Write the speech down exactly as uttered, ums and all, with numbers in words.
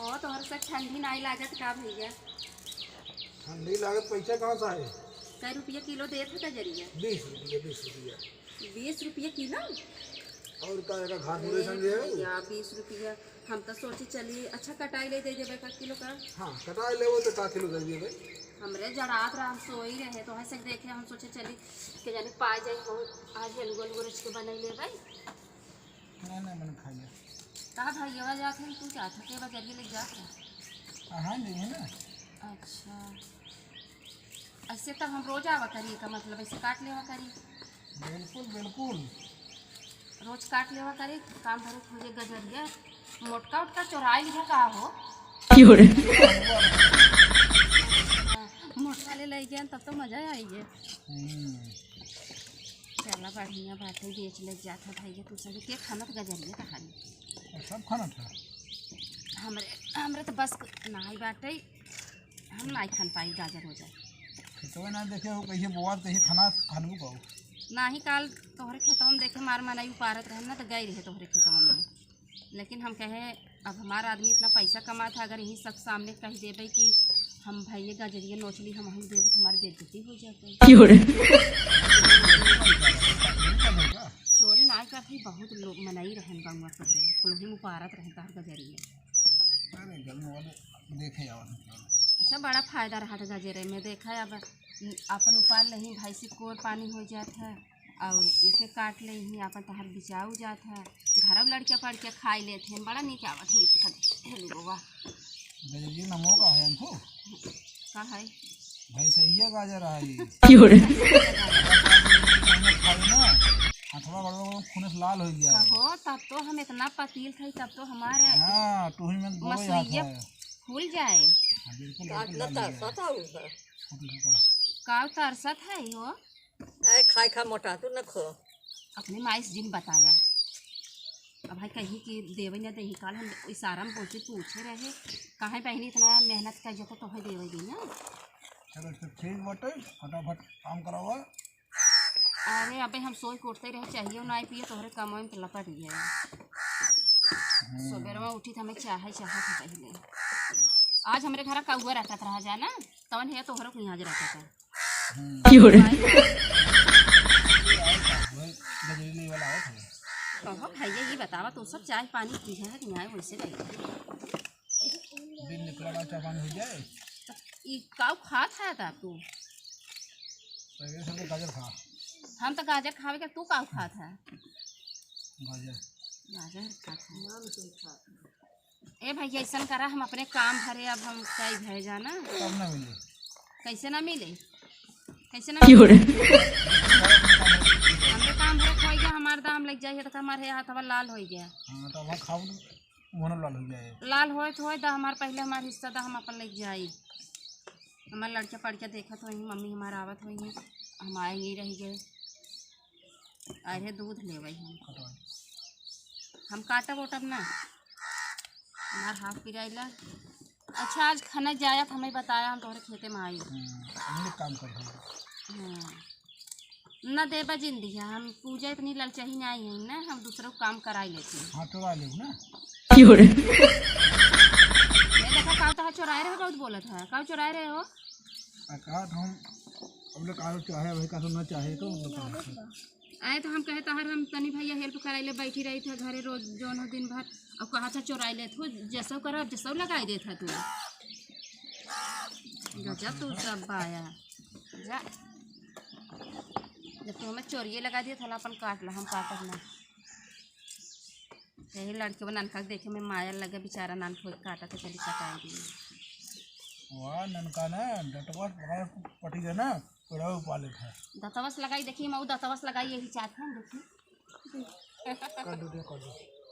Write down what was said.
ओ, तोहर से ठंडी नाई लागत का भैया? ठंडी लागत, पैसा कहाँ से आए? कै रुपया किलो देत है गजरिया? बीस रुपया, बीस रुपया। बीस रुपया किलो? और का, एका घास मुरई समझे हो? भैया, बीस रुपया। हम तो सोची चली, अच्छा, कटाई ले दे देबे का किलो का? हाँ, कटाई लेबो तो का किलो दे देबे? हमरे जड़ात रहा, हम सोई रहे, तो ऐसे देखे हम सोचे चली के जाने पा जाई, बहुत आज हलुआ हलुआ रच के बनाई लेबे। नहीं, नहीं, मैंने खा लिया। कहाँ भैया जात है, तू जात है, के बजरिया ले जात है? हाँ, नहीं है ना। अच्छा, ऐसे तो हम रोज आवा करी, का मतलब ऐसे काट लेवा करी। बिल्कुल, बिल्कुल। रोज काट लेवा करी, काम भरे खोजे गजरिया। मोटका उटका चोराई लिया का हो? क्यों रे? मोटका ले लई गए तब तो मजा आई है। हम्म। चला बढ़िया बात है, बेच ले जात है भाई, तू सभी के खानत गजरिया कहानी। सब खानत है। हमरे, हमरे तो बस नाई बाटे, हम नाई खान पाई गाजर हो जाए। खेतवा ना देखे हो, कहिए बोआ, कहिए खाना खानबू कहो। नाही, काल तोहरे खेतवा में देखे मार मनई उपारत रहे ना, तो गई रहे तोहरे खेतवा में। लेकिन हम कहे, अब हमार आदमी इतना पैसा कमात है, अगर यही सब सामने कह देबे कि हम भैया गजरिया नोच ली, हम वहीं देबू, तो हमारी बेइज्जती हो जाती। क्यों रे? चोरी ना करती, बहुत लोग मनई रहन गंगवा सब रहे, कुल ही मुपारत रहे तोहर गजरिया। अरे, गंगवा वाले देखे आवत हैं। अच्छा, बड़ा फायदा रहत गजरे में। देखा, अब अपन उपार ले ही, भैंसी कोर पानी हो जात है, और इके काट ले ही, अपन तहर बिचाऊ जात है, घरव लड़किया पड़ के खाई लेत हैं, बड़ा नीक आवत है, मीठ खट हेलुआ। गजरिया नमो का है इनको? का है? भाई, सही है, गाजर है ये। क्यों रे? खाई ना, हथवा गड़बड़, खून से लाल हो गया है। कहो, तब तो हम इतना पतील थे, तब तो हमारे हाँ, टूही में गोई हाथ मसुइया है। फूल जाए। हाँ, बिल्कुल, काट बिल्कुल लेता, लाल हो गया। सता हुआ। छोटी सी का। का तरसत है हो? ए, खाए खा मोटा, तू न खो। अपने माई से जिन बताया। अब भाई कहीं कि देवे न देही, काल हम इशारा में बोलते पूछे रहे, काहे बहनी इतना मेहनत कर जाता तो है देवे दी ना। चलो, तो ठीक बाटे, फटाफट काम करावा। अरे अबे हम सोई के उठते रहे, चाहिए ना आई पिए, तोहरे कमवे में तो लपट गया। हम्म। सुबेरवा उठी तो हमें चाहे, चाहे था पहले। आज हमरे घर कौआ रहता रहा जाना, तवन है तोहरे को यहाँ रहता था। हम्म। क्यों रे? वही गजरेली वाला आवत है। कहो भैया, ये बतावा, तू सब चाय पानी पी है कि नहीं, वैसे रही? दिन निकला बा, चाय पानी हो जाए। तो ई काऊ खात है ता तू? पहले से तो गाजर खा। हम तो गाजर खावे के, तू काऊ खात है? गाजर। गाजर खात है। ए भैया, ऐसन करा, हम अपने काम भरे, अब हम कई भय जाना। कब ना मिले? कैसे ना मिले? कैसे ना क्यों रे? मिले? हमरे काम भरे कोई गया, हमार दाम लग जाए, तो हमारे हाथ हमार लाल हो गया। हाँ, तो अब खाओ, तो मुँह लाल हो जाए। लाल होए तो होए, दा हमार पहले हमार हिस्सा दा, हम अपन लग जाई। हमार लड़का पढ़ के देखत होई, मम्मी हमार आवत होई, हम आए ही रह गए। अरे दूध लेवई हम। कटवाई। हम काटब ओटब ना। हमार हाथ पिराइला। अच्छा, आज खाना जाया था, हमें बताया, हम तोहरे खेते में आई। हम्म, हमने काम कर दिया। हाँ। न देबा जिंदी है, हम पूजा इतनी ललचही नहीं है ना, हम दूसरों को काम कराई लेती हैं। हाँ, चोरा लेब ना। क्यों रे? ये देखा, काऊ तहा चोराए रहे, बहुत बोलत है, काऊ चोराए रहे हो? आ, कहा था हम, अब लोग काऊ चाहे, भाई का तो ना चाहे, तो हम लोग कहा था। आए तो हम कहे, "तहर हम तनी भैया help कराई ले, बैठी रही थे घरे रोज जौन हो दिन भर, और कहा था चोराई लेत हो, जसो करब, जसो लगाई देत है तू।" गजब तू सब बाया। जा। जब तू हमें चोरिये लगा दिया था, ला अपन काट ला, हम काटब ना। यही लड़के वो ननका के देखे में माया लगे, बेचारा ननका के काटा तो चली कटाई दी। वाह, ननका ना, डटवा पकड़ पटी गए ना। उड़ाऊ पाले था। दतवस लगाई, देखी, मऊ दतवस लगाई, यही चाहत है, देखी। कर दो, दे, कर दो।